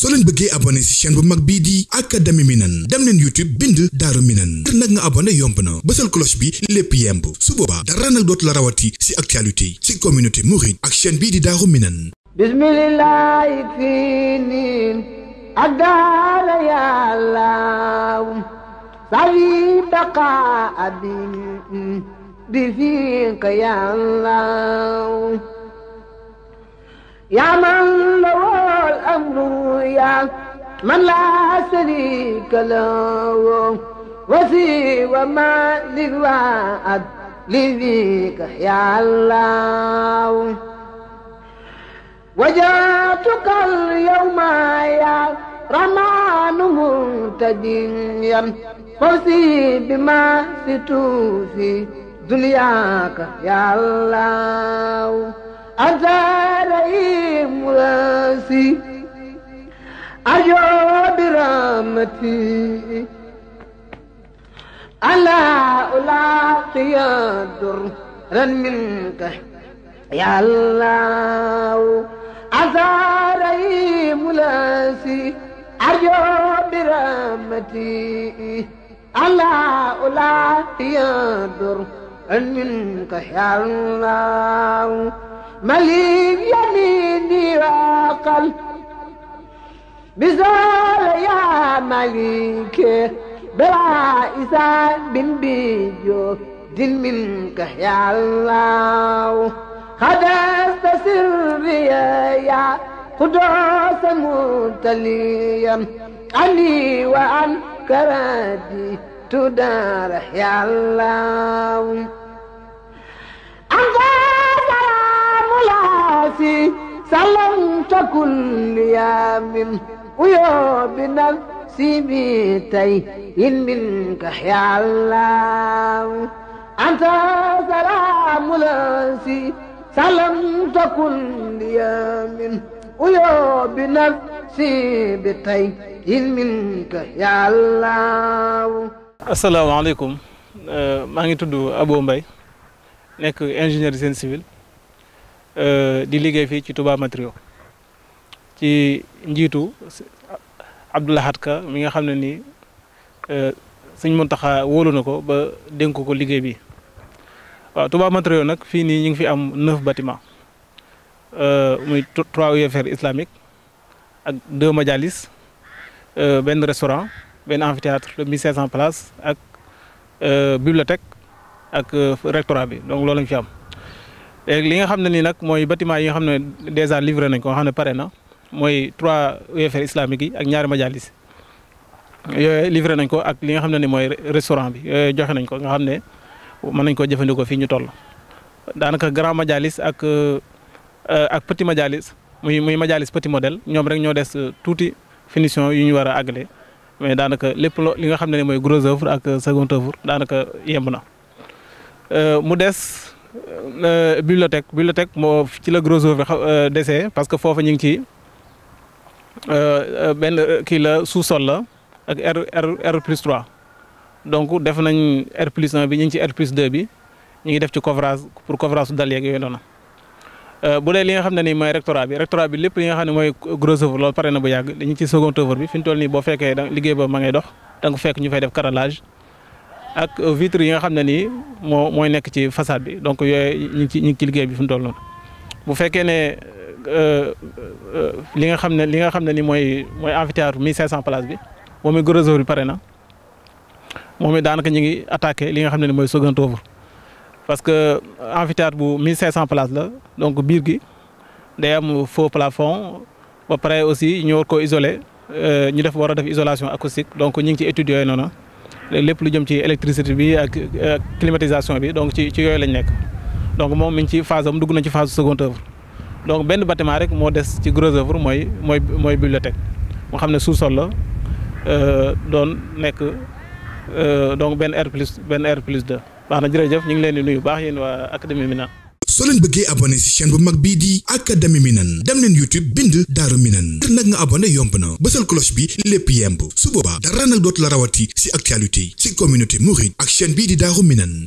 soo leen bëggee abonné ci chaîne bu mag bii di Académie Minane dem leen YouTube bind Daaru Minane ngir nag nga abonné yomb na bësal cloche bi lépp yemb su boobaa dara nag dootu la rawati ci actualité ci communauté mouride ak chaîne bii di Daaru Minane. bismillahi fini ak daara yàlla sawi baqa abi bi fiika yàlla yaa man lawal amru yaa man laa sharika lahu wasi wa ma lil waad li fiika yàlla وجاتك اليوم يا رحمن منتجيا فوزي بما ستوفي دنياك يا الله أنت رئيم راسي أرجو برحمتي ألا ألاقي درا منك يا الله أزاري ملاسي أرجو برحمتي ألا أولا يدر منك يا الله مليك يميني وقل بزول يا مليك بلا إسان بن بيجو دين منك يا الله خدست سري يا قدوس متليا عني وعن كرادي تدار يا الله أنت سلام لاسي سلمت كل يوم ويوم بنفسي بيتي منك يا الله أنت سلام لاسي سلام تكن ليامن ويا بنفسي بتي منك يا الله. السلام عليكم. maa ngi tudd Abo Mbaye nekk ingénieur génie civil di liggéey fii ci Touba Matériaux ci njiitu Abdou Lahad Ka mi nga xam ne nii Sëñ Mountakha wóolu na ko ba dénk ko liggéey bi. waaw Touba Matériaux nag fii nii ñu ngi fi am 9 bâtiments muy 3 UFR islamique ak 2 majalis benn restaurant benn amphithéâtre de 1500 places ak bibliothèque ak rectorat bi donc loolu lañ fi am. léegi li nga xam ne nii nag mooy bâtiment yi nga xam ne déjà livré nañ ko nga xam ne pare na mooy 3 UFR islamique yi ak ñaari majalis yooyu livré nañ ko ak li nga xam ne ni mooy restaurant bi yooyu joxe nañ ko nga xam ne mën nañ koo jëfandikoo fii ñu toll daanaka grand majalis ak petit majalis muy majalis petit modèle ñoom rek ñoo des tuuti finition yu ñu war a àggale mais daanaka lépp li nga xam ne mooy gros œuvre ak second œuvre daanaka yemb na. mu des bibliothèque moo ci la gros œuvre desee parce que foofu ñu ngi ci benn kii la sous-sol la ak R plus 3. donc def nañ R plus 1 bi ñu ngi ci R plus 2 bi ñu ngi def ci couvrage pour couvrage su dal yeeg yooyu noonu bu dee li nga xam ne nii mooy rectorat bi lépp li nga xam ne mooy gros œuvre loolu pare na bu yàgg dañu ci second œuvre bi fi ñu toll nii boo fekkee liggéey ba ma ngay dox da nga fekk ñu fay def carrelage ak vitres yi nga xam ne nii mooy nekk ci façade bi donc yooyu ñu ngi ci liggéey bi fi ñu toll noonu. bu fekkee ne li nga xam ne nii mooy amphithéâtre 1500 places bi moom mooy gros œuvre bi pare na. moom it daanaka ñu ngi attaqué li nga xam ne mooy second œuvre parce que amphithéâtre bu 1500 places la donc biir gi day am faux plafond ba pare aussi ñu war koo isolé ñu war a def isolation acoustique donc ñu ngi ci études yooyu noonu lépp lu jëm ci électricité bi ak climatisation bi donc ci yooyu lañ nekk donc moom mi ngi ci phase am dugg na ci phase second œuvre donc benn bâtiment rek moo des ci gros œuvre mooy bibliothèque moo xam ne sous-sol la doon nekk. donc benn R plus 2 baax na jërëjëf ñu ngi leen di nuyu baax yéen waa Académie Minane. soo leen bëggee abonné ci chaîne bu mag bii di Académie Minane dem leen YouTube bind Daaru Minane ngir nag nga abonné yomb na bësal cloche bi lépp yemb su boobaa dara nag dootu la rawati ci actualité ci communauté mouride ak chaîne bii di Daaru Minane.